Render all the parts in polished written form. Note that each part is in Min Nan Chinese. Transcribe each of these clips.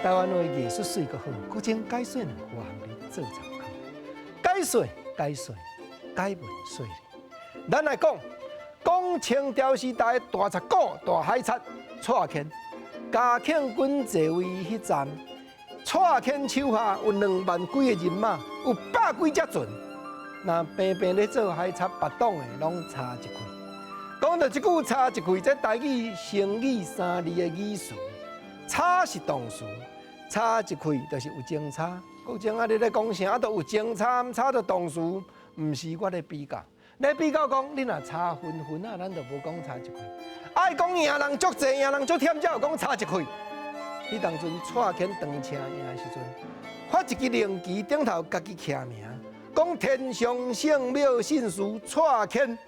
台灣話藝術媠閣好，國情解說兩句含你做參考。解說解說解文說理，咱來講講清朝時代大賊股大海賊蔡牽，嘉慶君坐位彼陣，蔡牽手下有2萬幾个人馬，有百幾隻船，若平平咧做海賊，別黨的攏差一氣。講著這句差一氣，這台語成語三字的意思，差是動詞，差一氣就是有前差。國情啊，你咧講啥都有前差，差著動詞，毋是我咧比較。咧比較講，你若差分分啊，咱就無講差一氣。愛講贏人足濟，贏人足忝，才有講差一氣。彼當陣蔡牽當車營的時陣，發一支龍旗頂頭家己簽名，講天上聖廟信士蔡牽，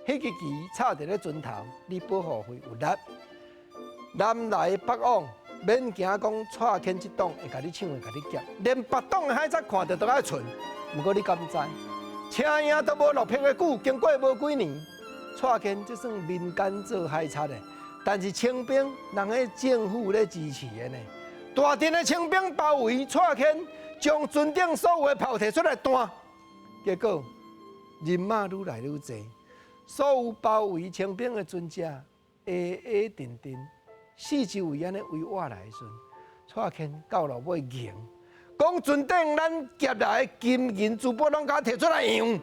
彼支旗插佇咧船頭，你保護費有力。南來北往，免驚講蔡牽這黨會共你搶，會共你劫，連別黨的海賊看著都愛存。毋過你敢知？車營都無落魄的久，經過無幾年，蔡牽這算民間做海賊的，但是清兵人彼政府咧支持的呢。大陣的清兵包圍蔡牽，將船頂所有的炮提出來彈，結果人馬愈來愈濟，所有包圍清兵的船隻，矮矮陣陣，四周圍按呢圍倚來的時陣，蔡牽到落尾硬，講船頂咱劫來的金銀珠寶攏共提出來揚，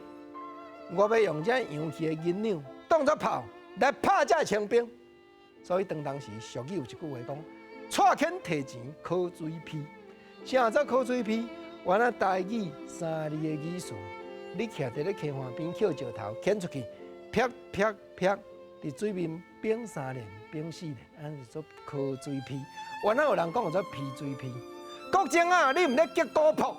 我欲用這揚去的銀兩當作炮來拍這清兵。所以當當時俗語有一句話講：蔡牽提錢考水陂，啥做考水陂？原來台語三字的意思，你徛佇咧溪岸邊抾石頭牽出去，啪啪啪，佇水面反三連、反四連，按呢做考水陂。原來有人講做皮水陂。國情啊，你毋咧擊鼓撲，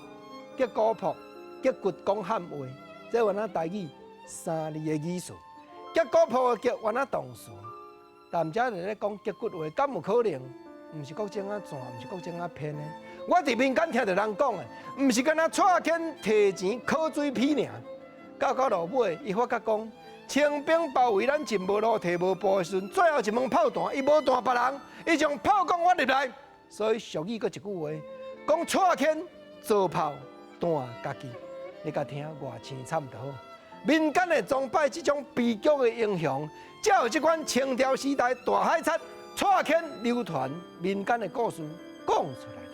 擊鼓撲，擊骨講漢話，這原來台語三字的意思。擊鼓撲的擊原來動詞，但遮佇咧講擊骨話，敢有可能？毋是國情啊轉，毋是國情啊編的。我佇民間聽著人講的，毋是干焦蔡牽提錢考水陂爾。到到落尾，伊發覺講清兵包圍咱，進無路退無步的時陣，最後一門炮彈，伊無彈別人，伊將炮管挖入來。所以俗語閣一句話，講蔡牽造炮彈家己，你共聽偌凄慘就好。民間的崇拜這種悲劇的英雄，才有這款清朝時代大海賊蔡牽流傳民間的故事講出來。